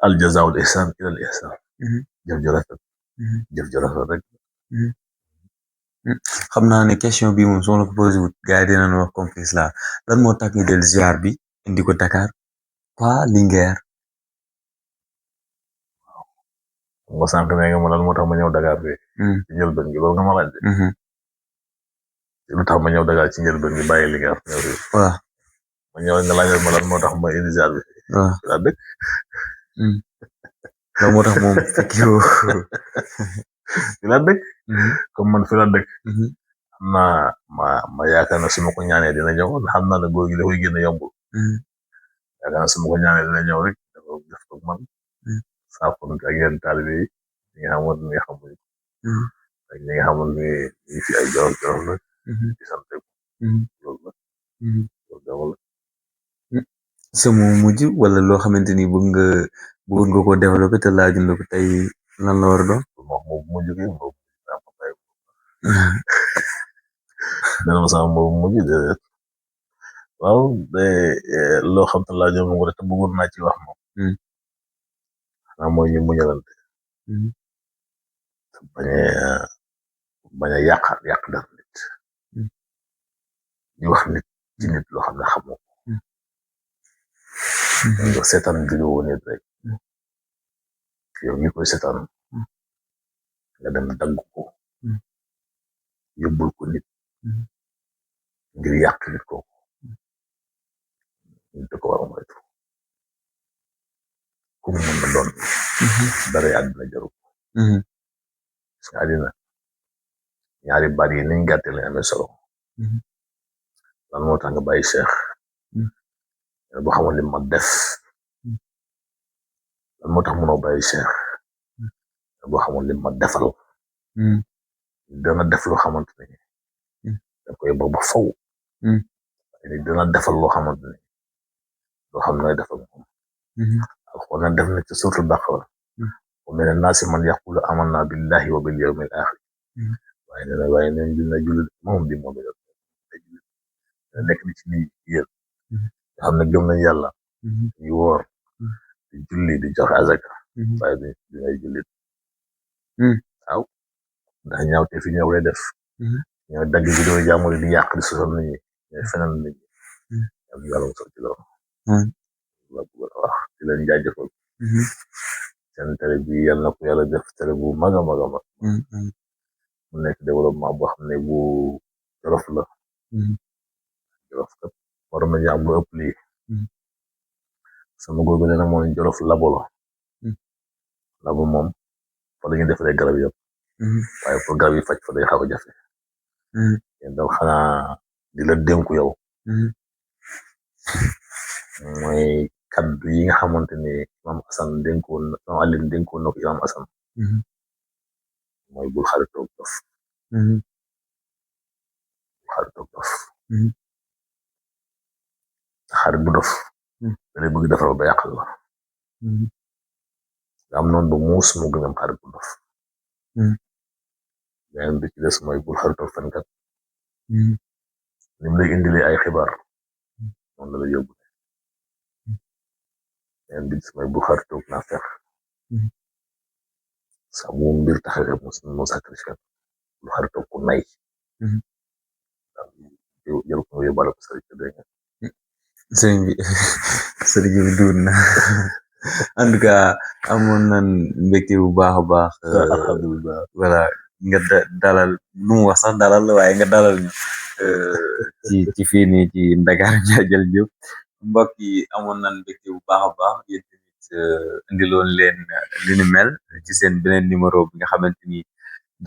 S2: al jazaa'ul ihsaan ilal ihsaan jëf ju rafet jëf ju rafet rek
S1: xam naa ne question bi moom soo la ko posé wut gars yi dinañ wax complexe la lan moo tax ñu del ziar bi indi ko Dakar pas Linguère.
S2: nga sànq ne nga ma lan moo tax ma ñëw Dakar bi ci njëlbeen gi loolu nga ma laaj de lu tax ma ñëw Dakar ci njëlbeen gi bàyyi Linguère ñëw fi
S1: waaw
S2: ma ñëw nga laajal ma lan moo tax ma indi ziar bi
S1: waaw
S2: fi laa dëkk
S1: loolu moo tax moom fekkoo
S2: fi laa dëkk comme man fi laa dëkk xam naa ma yaakaar na su ma ko ñaanee dina ñëw xam naa ne góor gi da koy génn yombul yaakaar na su ma ko ñaanee dina ñëw rek dafa def ko man saafon ak yenn taalibe yi ñi nga xamante ni xamuñ ak ñi nga xamante ni ñi fi ay jolof jolof la di sant loolu la loolu dawal
S1: sama mujj wala loo xamante ni bëggoon nga ko développé te laajuñ la ko tey lan la war a doon
S2: moom mujj gi moom dana ma sama boobu mujj déedéet waaw de loo xam te laajoon ma ko te bëggoon naa ci wax moom xanaa mooy ñu muñalante bañ a yàq dara nit ñu wax nit ci nit loo xam ne xamoo ko nga seetaan vidéo nit rek yow mi koy seetaan nga dem dagg ko yóbbul ko nit ngir yàq nit ko nit ko war a moytu ku mu mën na doon dara àddina jaru ko parce que àddina ñaari baat yi niñ gàtte lañ amee solo lan moo tax nga bàyyi Cheikh boo xamoon li ma def lan moo tax mënoo bàyyi Cheikh boo xamoon li ma defal dana def loo xamante ne da koy bëgg ba faw dana defal loo xamante ne loo xam ne defal moom alxuraan def na ci suuratul Baqara wa mina naasi man yaqulu amanna billahi wa bil yawmil aaxir waaye neen dina jullit moom di moom nekk na ci ni yéen nga xam ne gëm nañ yàlla ñu woor di julli di joxe azaka waaye dinay jullit waaw ndax ñaaw te fi ñëw lay def ñooy dagg vidéo jàmbur di yàq di sosal nit ñi ñooy fenal nit ñi am yàlla mu sotti loolu la bëgg a wax di leen jaajëfal seen télé bi yàlla na ko yàlla def télé bu mag a mag a mag mu nekk développement boo xam ne bu jolof la jolof kat waroon nañu am lu ëpp lii sama góor bi nee na moom jolof labo la labo moom fa la ñuy defaree garab yëpp waaye pour garab yi faj fa day xaw a jafe yéen daal xanaa di la dénku yow mooy kaddu yi nga xamante ni imam Assane dénkoon na imam Alioune dénkoon na ko imam Assane mooy bul xaritoog dof bul xaritoog dof xarit bu dof da lay bëgg defal ba yàqal la nga am noonu ba muus mu gën am xarit bu dof beneen bi ci des mooy bul xaritoog fenkat nim lay indilee ay xibaar noonu la lay yóbbu beneen bi mooy bul xaritoog naa fex sa mu mbir taxawee mu sacrifice bul xaritoog ku nay jël ko yóbbaale ko sëriñ dégg nga
S1: sëriñ bi duur na en tout cas amoon nan mbégte bu baax a baax
S2: alhamdulilah
S1: voilà nga dalal lu mu wax sax dalal la waaye nga dalal ñu ci fii nii ci Dakar Ndiadiel Diop mbokk yi amoon nan mbégte bu baax a baax indiloon leen li ni mel ci seen beneen numéro bi nga xamante ni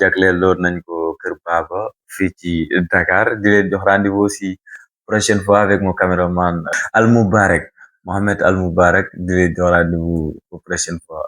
S1: jagleel loon nañ ko Kër Baba fii ci Dakar di leen jox rendez-vous aussi prochaine fois avec mon caméraman Al Moubarek Mohamed Al Moubarek di leen jox rendez-vous pour prochaine fois